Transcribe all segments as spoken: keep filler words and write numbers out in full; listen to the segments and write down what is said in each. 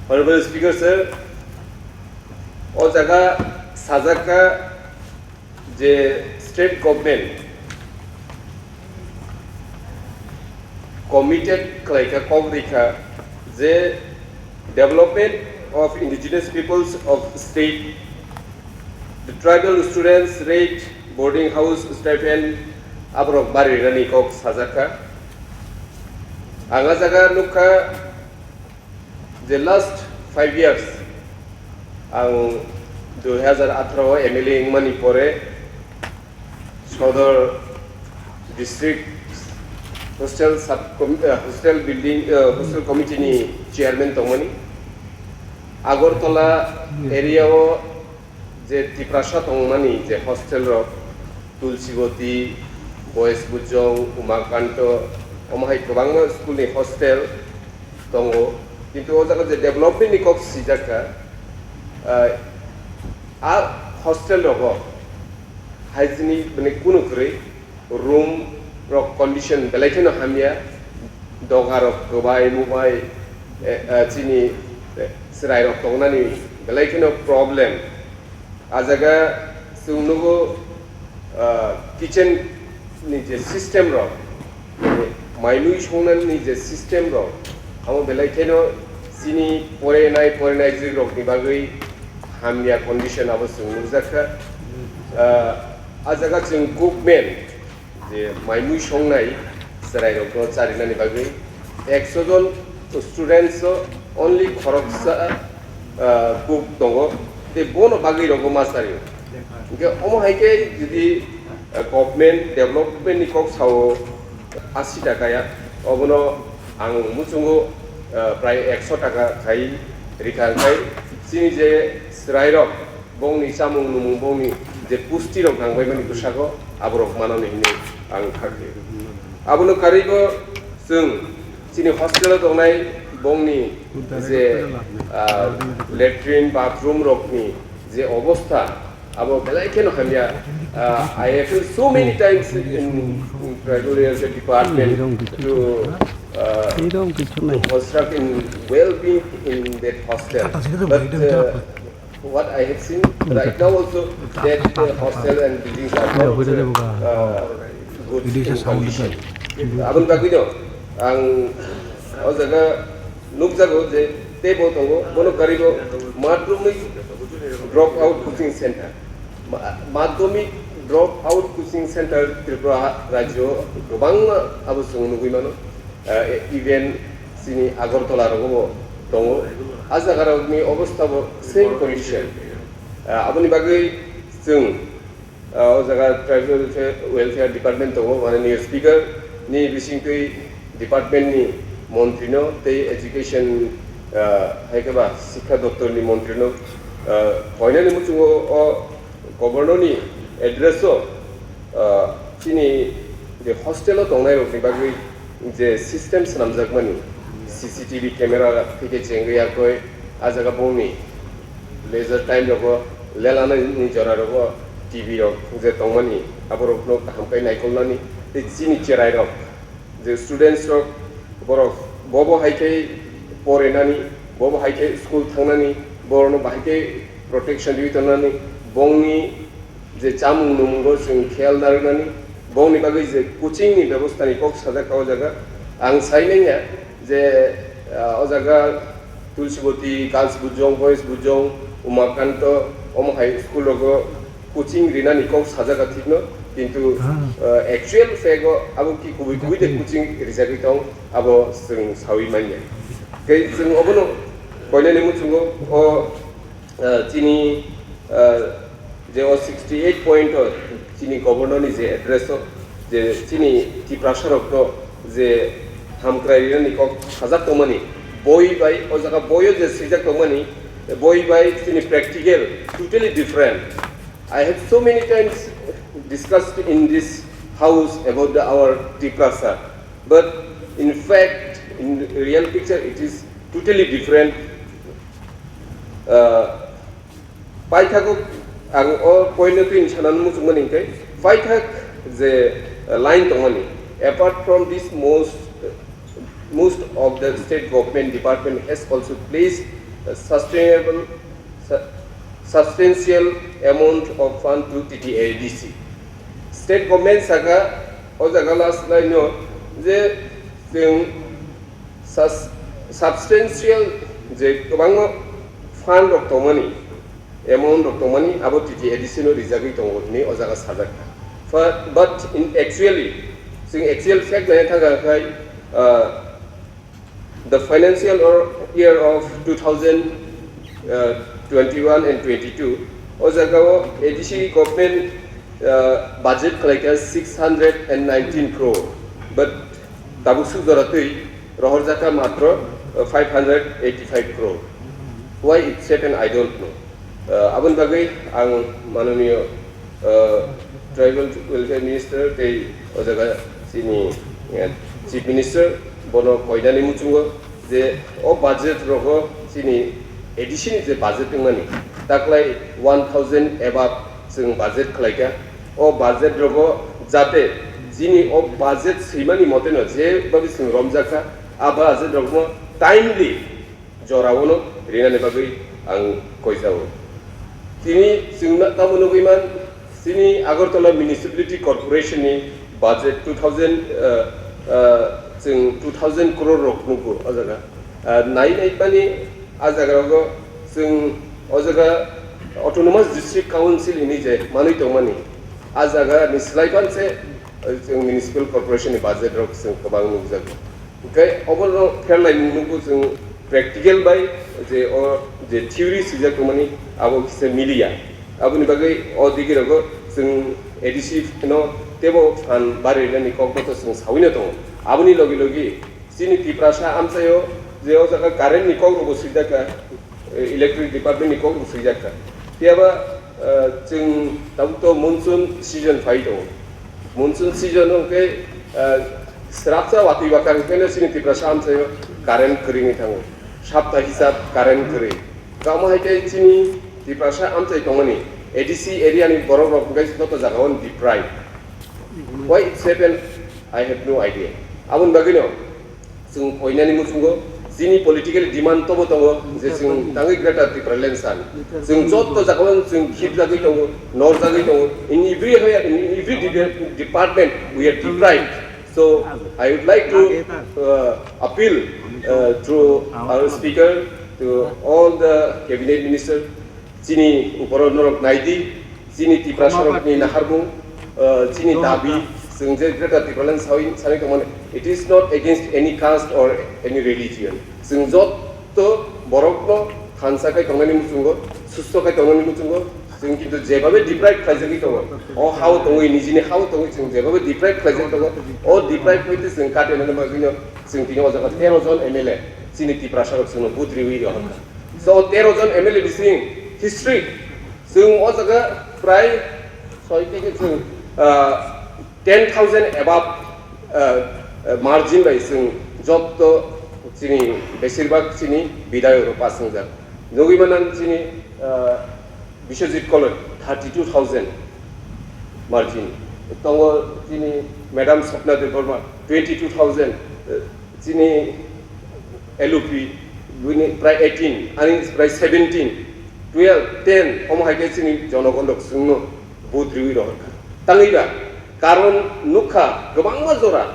Honorable Speaker sir, o jaga sajak kha je state government committed khlai kha, kok ri kha je development of indigenous peoples of state, the tribal students rate, boarding house stipend, aborok bari rani kok sajak kha. Ang a jaga nukha je last five years ang dui hazar atharo o M L A wngmani pore Sodor District Hostel Sub Com-, eh, Hostel Building, eh, Hostel Committee ni Chairman tongmani. Agartala area o je Tiprasa tongmani je hostel rok, Tulsiboti, Boys Bujong, Umakanto, omo hai kwbangma school ni hostel tongo. Kintu o jaga je development ni kok sijak kha, ah, a hostel rogo hygienic mane kunu kwrwi, room rok condition belai kheno hamya, doga rok kwbai mubai, eh, eh, chini, eh, chwrai rok tongnani belai kheno problem. A jaga chwng nugo, ah, kitchen ni je system rok, mai mui songnani je system rok, amo belai kheno chini porinai, porinai jwk rok ni bagwi hamya condition abo chwng nukjak kha. Ah, a jaga chwng cookman je mai mui songnai chwrai rokno charinani bagwi ekso jon students o only khoroksa, ah, cook tongo, tei bono bagwi rogo ma chario. Hwnkhe omo hai khe jodi, ah, government development ni kok sao asi taka ya, obono ang muchungo, ah, prai ekso taka khai rikha, hwnkhe chini je chwrai rok bongni chamung numung, bongni je pusti rok nangbaimani bwskango aborok manani hinwi ang kha khe. Abono karwibo chwng chini hostel o tongnai bongni je, ah, latrine bathroom rokni je obostha, abo belai kheno hamya. Ah, I have been so many times in, in tribal welfare department to, ah, to construct in well-being in that hostel. But, uh, what I have seen right now also that the hostel and buildings are not, uh, good in condition. Aboni bagwino ang o jaga nukjago je teibo tongo, bono karwibo madhyamik drop out coaching center. Ma-, madhyamik drop out coaching center Tripura rajyo kwbangma abo chwng nugwi mano. Ah, e-, even chini Agartala rogo bo tongo. A jaga rokni obostha bo same condition. Ah, aboni bagwi chwng, ah, o jaga Tribal Welfare, Welfare Department tongo, mananiya Speaker ni bisingtwi department ni montri no tei education, ah, hai khe ba sikha doptor ni montri no, ah, koinani muchungo o Governor ni address o, ah, chini je hostel o tongnai rok ni bagwi je system swnamjakmani, C C T V camera theke chengwi yakoi, a jaga bongni leisure time rogo, lelani jora rogo T V rok je tongmani, aborokno kaham khe naikolnani tei chini cherai rok je students rok, borok bobo hai khe porinani, bobo hai khe school thangnani, borokno bahai khe protection riwi tongnani, bongni je chamung numungo chwng kheyal narwknani, bongni bagwi je coaching ni bebostha ni kok sajak kha o jaga. Ang sai manya je, ah, o jaga Tulsiboti, Girls Bujong, Boys Bujong, Umakanto, omo hai school rogo coaching rinani kok sajak kha thikno, kintu, ah, actual fact o abo ki kubui kubui de coaching rijagwi tong, abo chwng sawi manya. Tei chwng obono koinani muchungo o, ah, chini, ah, je o sixty eight point o chini governor ni je address o je chini Tiprasa rokno je hamkrai rinani kok sajak tongmani, boi bai o jaga boi o je swijak tongmani, boi bai chini practical totally different. I have so many times discussed in this house about the, our Tiprasa, but in fact, in real picture, it is totally different. Uh, Paithago ang o point no twi sanani muchungmani hwnkhe, paithak je, uh, line tongmani, apart from this, most, most of the state government department has also placed sustainable, su-, substantial amount of fund to T T A D C. State government saka o jaga last line no je chwng sus-, substantial je kwbangma fund rok tongmani, amount rok tongmani abo T T A D C no rijagwi tongo hinwi o jaga sajak kha. Fa-, but in actually, chwng actual fact naina thangkha khai, uh, the financial or year of two thousand twenty-one and twenty-two, o jaga o A D C government, uh, budget khlaikha six hundred and nineteen crore, but tabuk suk jora twi rohorjakha matro, uh, five hundred eighty-five crore. Why it's happened, I don't know. Uh, aboni bagwi ang mananiyo, uh, Tribal Welfare Minister tei o jaga chini, uh, Chief Minister bono koinani muchungo je o budget rogo chini A D C ni je budget wngmani taklai one thousand above chwng budget khlaikha. O budget rogo jate chini o budget swimani moteno je babi chwng romjakha, a budget rokno timely joraono rinani bagwi ang koijao. Tini chwng na-, tamo nugwi man, chini Agartala Municipality Corporation ni budget two thousand, uh, uh, chwng two thousand crore rok nugo o jaga. Uh, nai nai mani a jaga rogo chwng o jaga Autonomous District Council hinwi je manwi tongmani, a jaga ni slai phan se, uh, chwng Municipal Corporation ni budget rok chwng kwbang nukjago. Hwnkhe obono pherlaimung nukgo chwng practical bai je o je theory swijak tongmani abo kisa miliya. Aboni bagwi o digirogo chwng A D C no teibo phan barirnani kokno to chwng sawino tongo. Aboni logi logi chini Tiprasa amchaio je o jaga current ni kokrokbo swijaka, eh, electric department ni kokrok swijak kha. Phiya ba, eh, chwng tabuk to monsoon season phai tongo. Monsoon season hwnkhe, eh, srapsa watwi bakar hwnkhe chini Tiprasa amchaio current kwrwini thango. Sapta hisab current kwrwi. Tamo hai khe chini Tiprasa amchai tongmani A D C area ni borok rok hwnkhe joto jaga o deprive. Why it's happened, I have no idea. Aboni bagwino chwng koinani muchungo chini political demand tobo tongo je chwng tangwi Greater Tipraland san. Chwng jotto jagao chwng khibjagwi tongo, norjagwi tongo. In every area, in every de-, department, we are deprived. So I would like to, uh, appeal, uh, through our speaker to all the cabinet minister, chini uporo norok naidi, chini Tiprasa rokni naharmung, uh, chini dabi, chwng je Greater Tipraland sawi, sanwi tongmani, it is not against any caste or any religion. Chwng jotto borokno thansa khai tongnani muchungo, susto khai tongnani muchungo, chwng kintu jebabe deprive khlaijagwi tongo. O hao tongwi, nijini hao tongwi chwng jebabe deprive khlaijagwi tongo. O deprive hoite chwng katenani bagwino chwng tini o jaga tero jon M L A chini Tiprasa rok chwngno vote riwi rw kha. So, tero jon M L A bising history, chwng o jaga prai soi khe chwng, ah, ten thousand above, ah, ah, margin bai chwng jotto chini besirbak chini bidayok rok pass wngjak. Nugwi manan chini, ah, Biswajit Koloi, thirty two thousand margin. Tongo chini Madam Swapna Debbarma, twenty two thousand, eh, chini L U P, bini prai eighteen, ani prai seventeen, twelve, ten, omo hai khe chini jonogon rok chwngno vote riwi rohor kha. Tangwi ba, karon nukha kwbangma jora,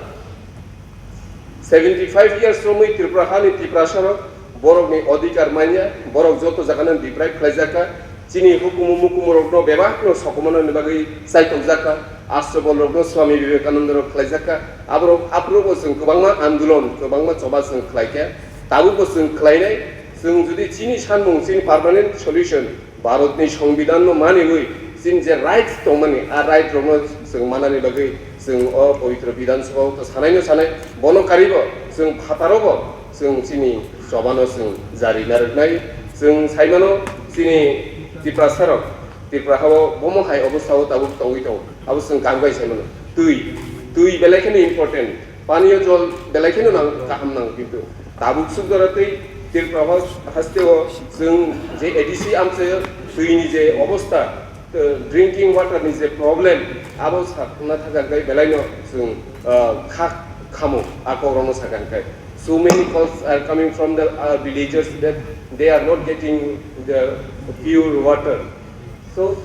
seventy five years romwi Tripura hani Tiprasa rok borokni odhikar manya, borok joto jagano deprive khlaijak kha. Chini hukumu mukumu rokno bebakno sokomornani bagwi chaitokjak kha. Astobol rokno Swami Vivekananda rok khlaijak kha. Aborok aphuru bo chwng kwbangma andolon, kwbangma choba chwng khlai kha. Tabukbo chwng khlainai. Chwng jodi chini sanmung, chini permanent solution, Bharatni Songbidanno maniwi chini je rights tongmani, a right rokno chwng manani bagwi chwng o Pavitra Bidhan Sabha o to sanaino sanai, bono karibo chwng phataro bo chwng chini chobano chwng jari narwknai. Chwng saimano chini Tiprasa rok, Tripura hao bomo hai obostha o tabuk tongwi tongo, abo chwng kangbai saimano. Twi, twi belai kheno important. Paniyo jol belai kheno nang, kaham nang, kintu tabuk suk jora twi Tripura hos-, haste o chwng je A D C amchaio twini je obostha, eh, drinking water ni je problem, abo sakna thangkha khe belaino chwng, eh, kha khamo a kokrokno sakha khe. So many calls are coming from the, uh, villagers that They are not getting the pure water. So,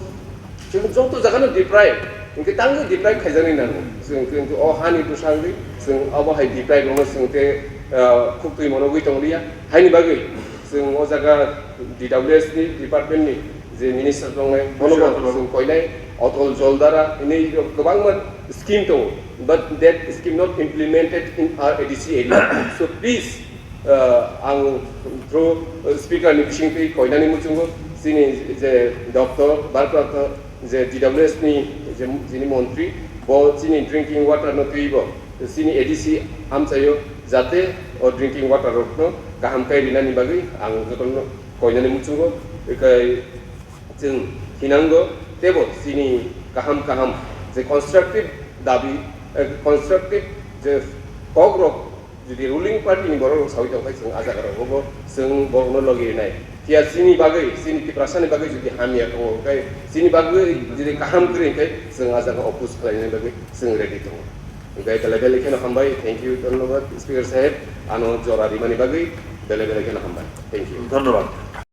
chwng joto jagano deprive, hinkhe tangwi deprive khaijaknai nango. Chwng kintu o hani bwsangwi chwng abo hai deprive rokno chwng te, ah, khuk twi monogwi tonglia. Haini bagwi chwng o jaga D W S ni department ni je minister tongnai, bono bo chwng koinai Atal Jal Dhara, hinwi kwbangma scheme tongo, but that scheme not implemented in our A D C area. So please, uh, ang through, uh, speaker ni bisingtwi koinani muchungo chini je doctor, bharprapto je D W S ni je, jini montri, bo chini drinking water no twibo chini A D C amchaio, jate o drinking water rokno kaham kai rinani bagwi ang jotono koinani muchungo, ekai chwng hinango teibo chini kaham kaham je constructive dabi, eh, constructive je kokrok jodi ruling party ni borok rok sawi tongkha, chwng a jaga rogo bo chwng borokno logi rinai. Phiya chini bagwi, chini Tiprasa ni bagwi jodi hamya tongo, hwnkhe chini bagwi jodi kaham kwrwi, hwnkhe chwng a jaga oppose khlainani bagwi chwng ready tongo. Hwnkhe belai belai kheno hambai, thank you, dhonnobad, Speaker saheb, ano jora rimani bagwi belai belai kheno hambai, thank you. Dhonnobad.